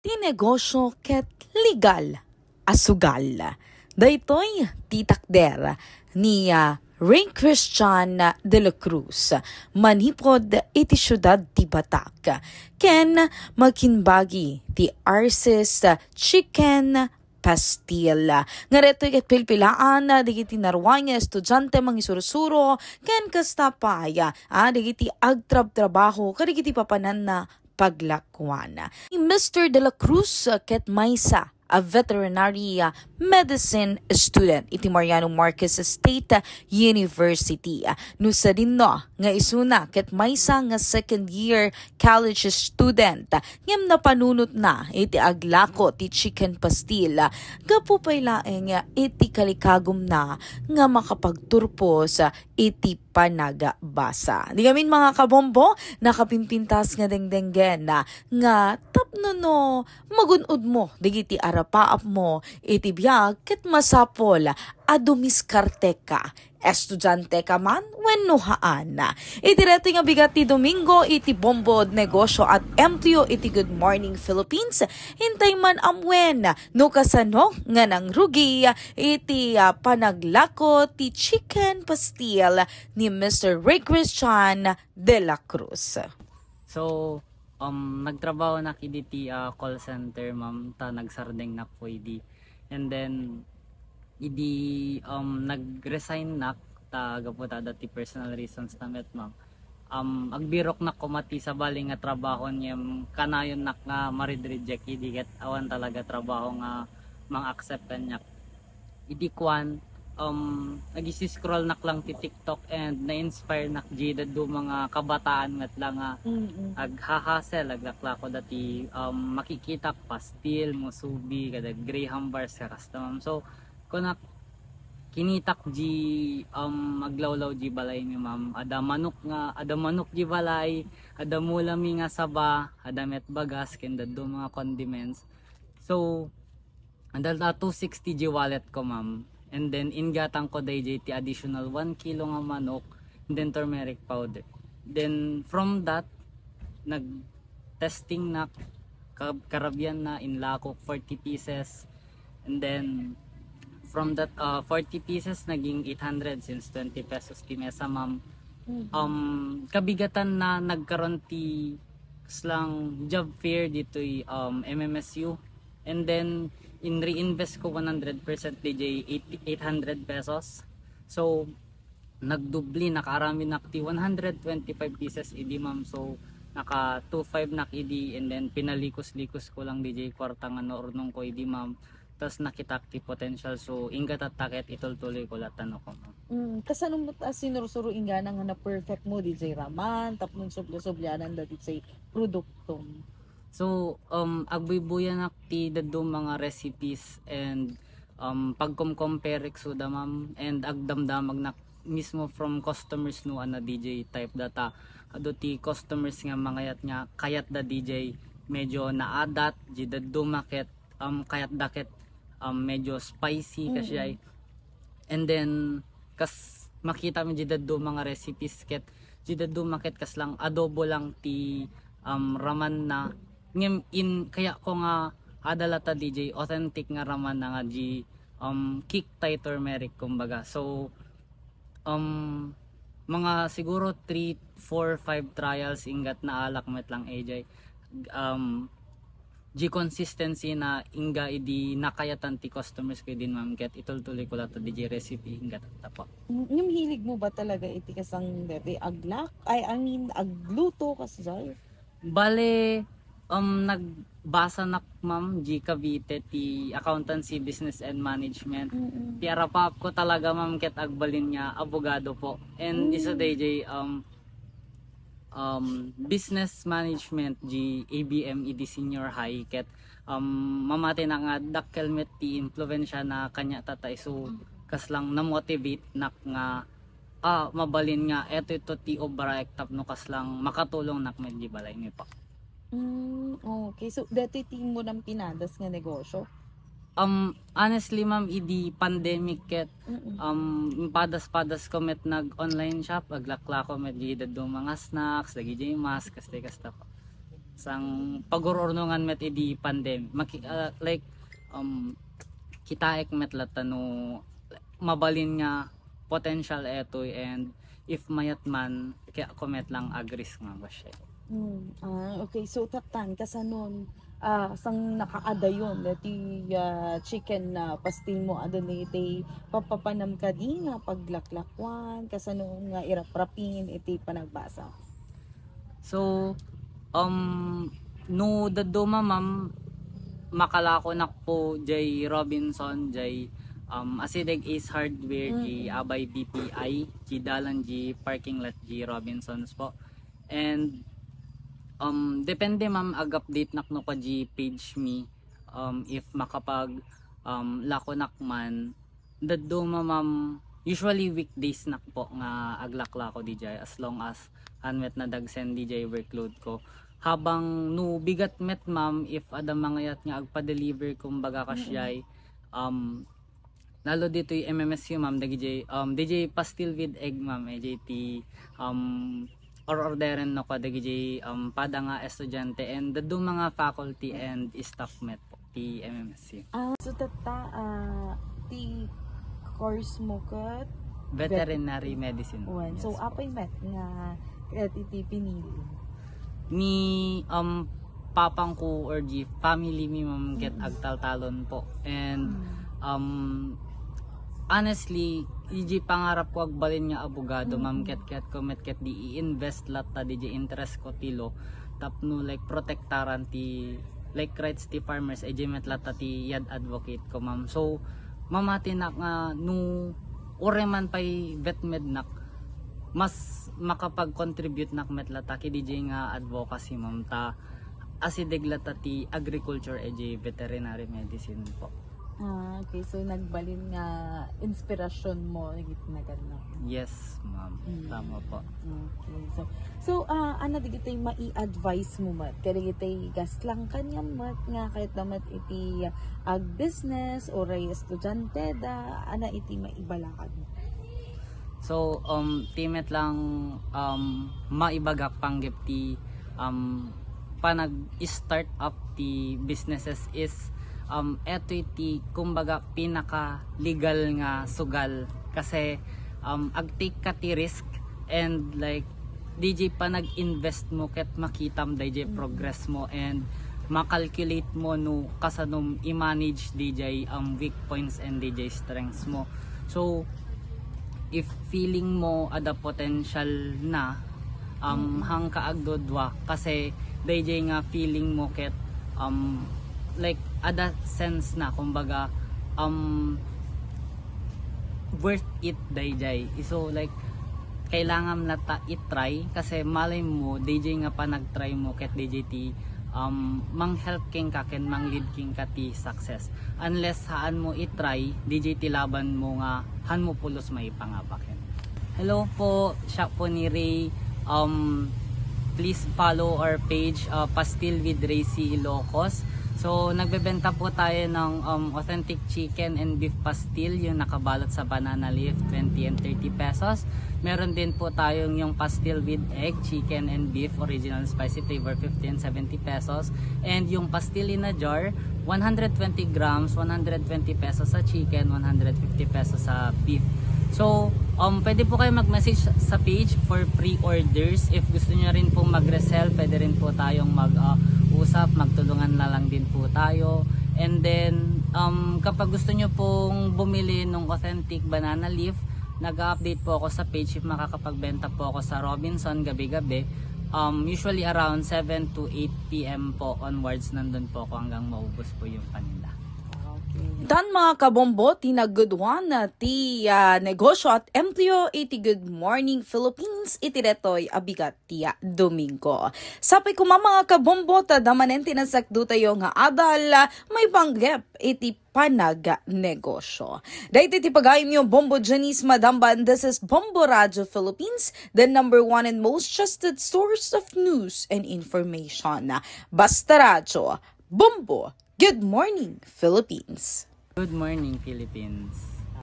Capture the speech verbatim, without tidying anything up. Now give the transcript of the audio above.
Ti negosyo ket legal a sugal. Daytoy ti takder ni, ah, Ray Christian de la Cruz, manipod iti siudad ti Batac, ken makimbagi ti Arce's Chicken Pastil. Nga daytoy ket pilpilaan dagiti narua nga estudiante mangisursuro ken kasta pay, ah, dagiti agtrabtrabaho kadagiti papananna paglakuan. Ni Mister de la Cruz, ah, ket maysa a veterinary, ah, medicine student iti Mariano Marquez State University. No sadino nga isuna ket maysa nga second year college student, ngem napanunotna iti aglako ti chicken pastil gapu pay laeng iti kalikagumna nga makapagturpos iti panagbasa. Di ngamin, mga kabombo, nakapimpintas nga dengdenggen nga tapno no magun-odmo dagiti arapaapmo iti biag ket masapul a dumiskarteka, estudianteka man wenno haan. Iti daytoy nga bigat ti Domingo iti Bombo Negosyo at Empleo iti Good Morning Philippines, intay man amuen no kasano nga nangrugi iti, ah, panaglako ti chicken pastil ni Mister Ray Christian de la Cruz. So, um, nagtrabahonak idi ti, ah, call center, ma'am, ta nagsardengnak idi. And then, idi, um, nag-resign nak, ta gapu ta adda ti personal reasons ta met, ma'am. Um, agbiroknak koma ti sabali nga trabaho ngem kanayonnak nga marid-reject idi ket awan talaga trabaho nga mang-accept kaniak. Idi kuan, um, nag-isi-scrollnak lang ti TikTok and na-inspirenak di dadduma nga kabataan met la nga Mm-mm. agha-hustle, aglaklako dati, um, makikitak pastil, musubi, kada Graham bars, kakasta, ma'am. So, kunak, kinitak di, um, aglawlaw di balay mi, ma'am. Ada manok nga, ada manok di balay, ada mula mi nga saba, ada met bagas, ken dadduma nga condiments. So, adda two sixty di wallet ko, ma'am. And then, inggatangko dayjay ti additional one kilo nga manok, and then turmeric powder. Then, from that, nag-testing nak, ka-, karabian na, inlakok, forty pieces. And then, from that, uh, forty pieces, naging eight hundred since twenty pesos ti mesa, ma'am. Mhm. Um, kabigatan na nagkaron ti kaslang job fair ditoy, um, M M S U. And then, in-reinvest ko one hundred percent dayjay eight, eight hundred pesos. So, nagdubli, nakaaraminak ti one hundred twenty-five pieces idi, ma'am. So, naka two five nak idi, and then pinalikos-likos ko lang dayjay kuarta nga naurnong ko idi, ma'am. Tas nakitak ti potential. So, ingga tatta ket itultuloy ko latta no ko, ma'am. Mm, kasano met a sinursuro inggana nga na-perfect mo, dayjay raman, tapno subli-sublianan dayjay produkto? So, um, agbuybuyanak ti dadduma nga recipes and, um, pagkom-compare isuda, ma'am, and agdamdamagnak mismo from customers no a dayjay type data. Adu ti customers nga mangayat nga kayatda dayjay medyo naadat, di dadduma ket, um, kayatda ket, um, medyo spicy, Mm-mm. kasjay. And then, kas makita mi di dadduma nga recipes ket, di dadduma ket kaslang adobo lang ti, um, raman na. Ngem in, kaya ko nga adda latta dayjay authentic nga raman na nga di, um, kick tay turmeric, kumbaga. So, um, mga siguro three, four, five trials inggat naalak met lang dayjay. Um, di consistency na ingga idi nakayatan ti customers ko idin, ma'am, ket itultuloy ko latta dayjay recipe ingga tatta po. Mm, ngem hilig mo ba talaga iti kasang daytoy aglak-, ay, I mean, agluto, kasjay? Bale, um, nagbasanak, ma'am, di Cavite ti accountancy, business, and management. Mm-mm. Ti arapaap ko talaga, ma'am, ket agbalin nga abogado po. And Mm. isu dayjay, um, um, business management di A B M idi senior high ket, um, mamatinak nga dakkel met ti impluensia na kaniak tatta isu kaslang na-motivate nak nga, ah, mabalin nga eto ito ti obra ket tapno kaslang makatulong nak met di balay mi pa. Mm, okay. So, daytoy ti immo nampinadas nga negosyo? Um, honestly, ma'am, idi pandemic ket, Mm-mm. um, impadas-padas ko met nag-online shop, aglaklako met di dadduma nga snacks, dagijay mask, kasta, kasta po. Sang pagururnongan met idi pandemic. Maki-, ah, like, um, kitaek met latta no mabalin nga potential etoy, and if mayat man, kaya ako met lang agris nga ba siya. Hmm. Ah, okay. So, tattan, kasanon, ah, sang nakaadayon, ti, ah, chicken na pastil mo, adun iti papapanam kadi nga paglaklakwan, kasano nga iraprapin iti panagbasa? So, um, no dadduma, ma'am, makalakonak po jay Robinson, jay, um, Asideg Ace Hardware, di Mm-mm. Abay B P I, di dalan di parking lot di Robinsons po. And, um, depende, ma'am, ag-update nak no ka di page mi, um, if makapag, um, lakonak man. Dadduma, ma'am, usually weekdays nak po nga aglaklako dijay, as long as han met nadagsen dijay workload ko. Habang no bigat met, ma'am, if ada mangayat nga agpa-deliver, kumbaga, kasjay, um, lalo ditoy M M S U, ma'am, dagijay, um, dijay pastil with egg, ma'am, eh, jay ti, um, or-orderen no kadagijay, um, pada nga estudiante and dadduma nga faculty and staff met po ti M M S U. Ah, so tatta, ah, ti course mo ket Veterinary medicine. Wen. So, Yes po. Apay met nga ket iti pinili? Ni, um, papang ko or di family mi, ma'am, ket Mm. agtaltalon po. And, Mm. um, honestly, iji pangarap ko agbalin nga abogado, ma'am, Mm. ket, ket ko met ket di i-invest latta di interest ko ti law tapno, like, protektaran ti, like, rights ti farmers, iji met latta ti yad advocate ko, ma'am. So, mamatinak nga no uray man pay vetmed nak, mas makapag-contribute nak met latta ki dijay nga advocacy, ma'am, ta asideg latta ti agriculture iji veterinary medicine po. Ah, okay. So, nagbalin nga inspirasyon mo, nagit-, nagan, no? Yes, ma'am. Mm. Tama po. Okay. So, so, ah, ano digitay mai-advise mo met? Kaya digitay gaslangkan nga met nga kahit na met iti, ah, ag-business o ray estudiante da, ano iti maibalakad mo? So, um, ti met lang, um, maibagak panggep ti, um, panag-start up ti businesses is, um, eto iti, kumbaga, pinaka-legal nga sugal. Kasi, um, ag-take ka ti risk and, like, dijay panag-invest mo ket makitam dijay Mm. progress mo and makalculate mo no kasanom i-manage dijay, um, weak points and dijay strengths mo. So, if feeling mo ada potential na, um, Mm. hangka agdudua kasi dijay nga feeling mo ket, um, like, ada sense na, kumbaga, um, worth it dijay. So, like, kailangan na ta i-try kasi malay mo, dijay nga panag-try mo ket dijay ti, um, mang-help kenka ken mang-lead kenka ti success. Unless haan mo i-try, dijay ti laban mo nga haan mo pulos maipangabaken. Hello po, siya po ni Ray. Um, please follow our page, uh, Pastil with Ray C. Ilocos. So, nagbebenta po tayo ng, um, authentic chicken and beef pastil, yung nakabalot sa banana leaf, twenty and thirty pesos. Meron din po tayong yung pastil with egg, chicken and beef, original spicy flavor, fifty and seventy pesos. And yung pastil in a jar, one hundred twenty grams, one hundred twenty pesos sa chicken, one hundred fifty pesos sa beef. So, um, pwede po kayo mag-message sa page for pre-orders. If gusto niyo rin pong mag-resell, pwede rin po tayong mag, uh, usap, magtulungan na lang din po tayo. And then, um, kapag gusto niyo pong bumili ng authentic banana leaf, nag-update po ako sa page if makakapagbenta po ako sa Robinson gabi-gabi. Um, usually around seven to eight P M po onwards, nandun po ako hanggang maubos po yung paninda. Tan, mga kabombo, ti nagguduan ti, ah, negosyo at empleo iti Good Morning Philippines iti detoy a bigat ti, ah, Domingo. Sapay koma, mga kabombo, ta adda manen ti nasakdotayo nga adal, ah, maipanggep iti panagnegosyo. Daytoy ti pagayamyo, Bombo Janice Madamban. This is Bombo Radio Philippines, the number one and most trusted source of news and information. Basta Radyo, Bombo. Good morning, Philippines. Good morning, Philippines.